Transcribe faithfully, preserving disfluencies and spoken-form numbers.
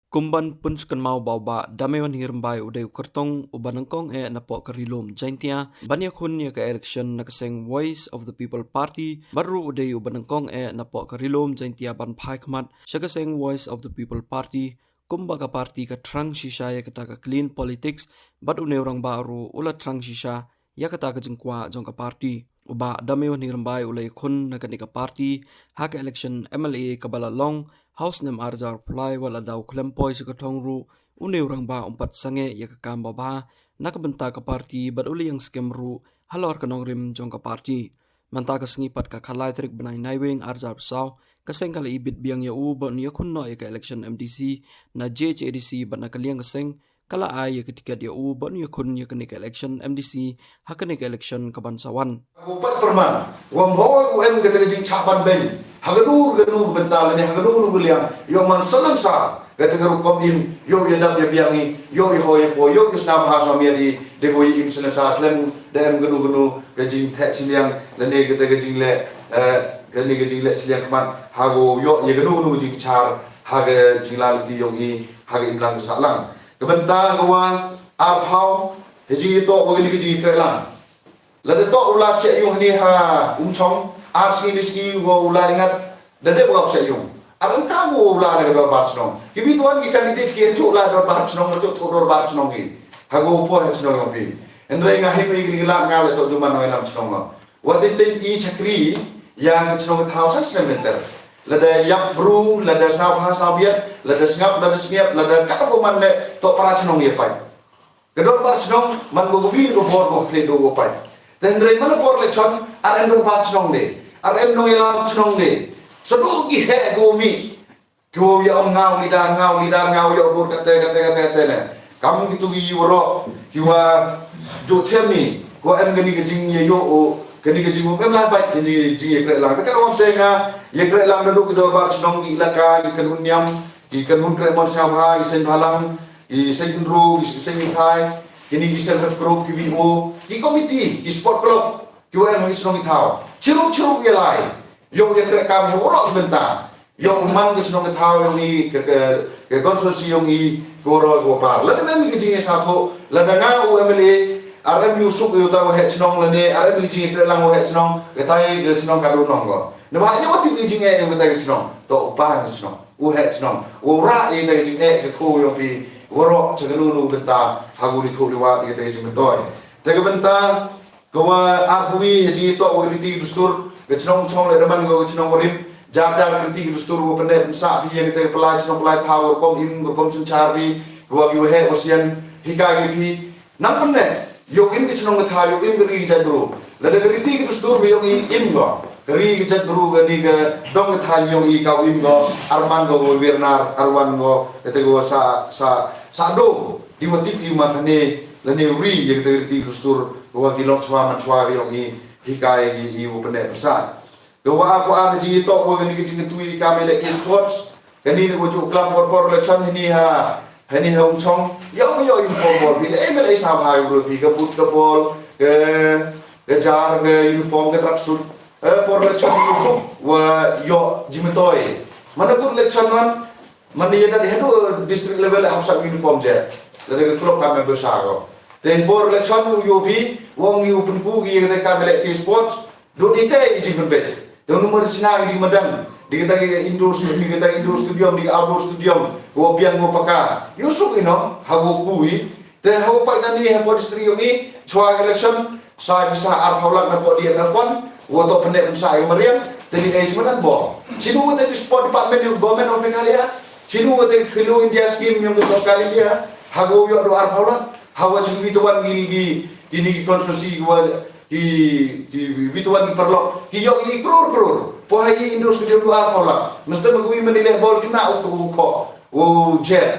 Kumban pynsngewthuh ba u Bah Dame Wanhir Mbai u dei u kyrtong uba nyngkong eh napoh ka Ri Lum Jaintia ban ïakhun ïa ka election na ka seng Voice of the People Party, bad ruh u dei uba nyngkong eh napoh ka Ri Lum Jaintia ban phai khmat sha ka seng Voice of the People Party, kumba ka party ka thrang shisha ïa kata ka clean politics, bad une u rangbah ruh u la thrang shisha ïa kata ka jingkwah jong ka party. U Bah Dame Wanhir Mbai u la ïakhun na kane ka party ha ka election M L A kaba la long ha u snem ar hajar arphew lai, wat la da u khlem poi sha ka thong ruh, une u rangbah um pat sangeh ïa ka kam babha na ka bynta ka party, bad u la ïeng skhem ruh halor ka nongrim jong ka party. Mynta ka sngi pat, ka khatlai tarik bnai Naiwieng ar hajar arphew saw, ka seng ka la ibit biang ïa u ban ïakhun noh ïa ka election M D C na J H A D C, bad na ka liang ka seng ka la ai ïa ka ticket ïa u ban ïakhun ïa kane ka election M D C ha kane ka election kaban sa wan. Ko pat pyrman, wa mhoi u em kata ka jingchah ban beiñ ha ka dur ka dur bynta lane ha ka dur ka liang, ïoh man salem sa kata ka rukom im, ïoh ïa dap ïa biang i, ïoh ïa hoi ïa poi, ïoh ïa sngap ha sa miat i, de ko ïa im salem sa khlem da em kano kano ka jingtheh shiliang lane kata ka jingleh, eh, kane ka jingleh shiliang khmat ha ko ïoh ïa kano kano ka jingchar ha ka jinglalti ïong i ha ka imlang ka sahlang. Ka bynta ka wa arphew, ha jingïatoh wa kane ka jingïakhreh lang. Lada toh u la shah ïung hangne ha Umchong, ar sngi li sngi wa u la ïngat, da dep wa u shah ïung. Ar ym kam wa u la na ka dorbar chnong. Ki wi tuan ki candidate ki ju la dorbar chnong, ju tu dorbar chnong ki. Ha ko poi ha chnong ïong phi. Hynrei nga him i ki la nga le toh juman nong ïalam chnong nga. Wa teng teng i chakri ïa ka chnong ka thaw san snem lynter. Lada ïap bru, lada sngap ha sngap ïap, lada sngap, lada sngap, lada ka ko man le toh para chnong ïa pai. Ka dorbar chnong man ko byn ko bor ko kle do ko pai. Te hynrei man por election ar em dorbar chnong de, ar em nongïalam chnong de. Sa do ki heh ko mi. Ko ïa ong ngaw leader, ngaw leader, ngaw ïoh bor kate kate kate kate ne. Kam kitu ki waroh ki wa ju chem ni. Ko em kani ka jingïoh, kani ka jing em la bai kani ka jingïakhreh lang. Te ka ong te nga ïakhreh lang da do ki dorbar chnong ki elaka ki kan hun niam. Ki kan hun kreh mon sngewbha, ki seng bhalang, ki seng hynru, ki seng mithai, kini ki self help group, ki V O, ki committee, ki sport club, ki wa em ha ki chnong ki thaw. Chirup chirup ïa lai. Ïoh ïa kreh kam ha waroh ki bynta. Ïoh man ki chnong ki thaw ïoh ni ka, ka, ka constituency ïoh ni ka waroh ka wapar. Lada mem ki jingïasathuh, lada nga u M L A, ar em ïoh suk ïoh ta u heh chnong lane, ar em ki jingïakhreh lang u heh chnong, ka tai ka chnong ka du nong ko. Namar ïa wa tip ki jingeh ïa ka tai ka chnong, to u pa ka chnong. U heh chnong u rah ïa ka jingeh ka khu ïong phi, waroh cha ka nu nu bynta ha u li thuh li wad ïa ka jingmyntoi. Te ka bynta ka wa arphew wi ha jingïatoh wa ka riti ka dustur, ka chnong chong le da man ka chnong wa rim, jar jar ka riti ka dustur wa pynneh pynsah phi ïa ka te ka pynlai chnong pynlai thaw, rukom im rukom synchar phi, ka wa ki wa heh wa sian, hi ka ki phi, nang pynneh, ïoh im ka chnong ka thaw, ïoh im ka ri ka jaitbru. Lada ka riti ka dustur ïoh im, im ko. Ka ri ka jaitbru ka ri ka dong ka thaw ïoh i ka im ko. Arman ko wir nar, arwan ko. Kata ko sa, sa, sa dong. Di wa tip i ma khane, lane u ri, ïa kata ka riti ka dustur. Ko wa ki long chwa man chwa ïoh i, hikai i, i u pynneh pynsah. Ka wa ko ar jingïatoh wa kani ka jingïathuh ka mele ki sports. Kani ne wa ju klam por por election hini ha, hini ha Umchong. Ïa u ïa uniform ball bi le M L A sa bha ïa u bi ka boot ka ball, ka, ka jar, ka uniform, ka tracksuit. Eh, por election u suk wa ïa jingmyntoi. Mana boot election man, man ïa da di hadu district level ha sa uniform je. Lada ka club ka member sa ko. Te por election u ïa bi, wa ïa u pynku ki ïa ka mele ki sports. Dun ite i jingpynbeit. Te u number china i di madang. Di kita ki indoor stu-, di kita indoor stadium, di outdoor stadium. Ko biang ko paka. Ïoh suk i no, ha ko kui. Te ha ko pai nani ha ko district ïong i, chwa election, sa ki sa arphew lak na ko D M F one, ko to pynneh pynsah i mariang, te di ei simanan bo. Chinu te di sport department ïong government of Meghalaya. Chinu te Khelo India scheme ïong ka sorkar India. Ha ko ïoh do arphew lak. Ha wa chinu wi to wan gi, gi, gi ni ki constituency wa Ki, ki, wi to wan ki paralok. Ki ïoh ki crore, crore. Poi ha i indoor stadium du ar pau lak. Mesti ma ka wi mani leh bol kena u, u, u, u jet.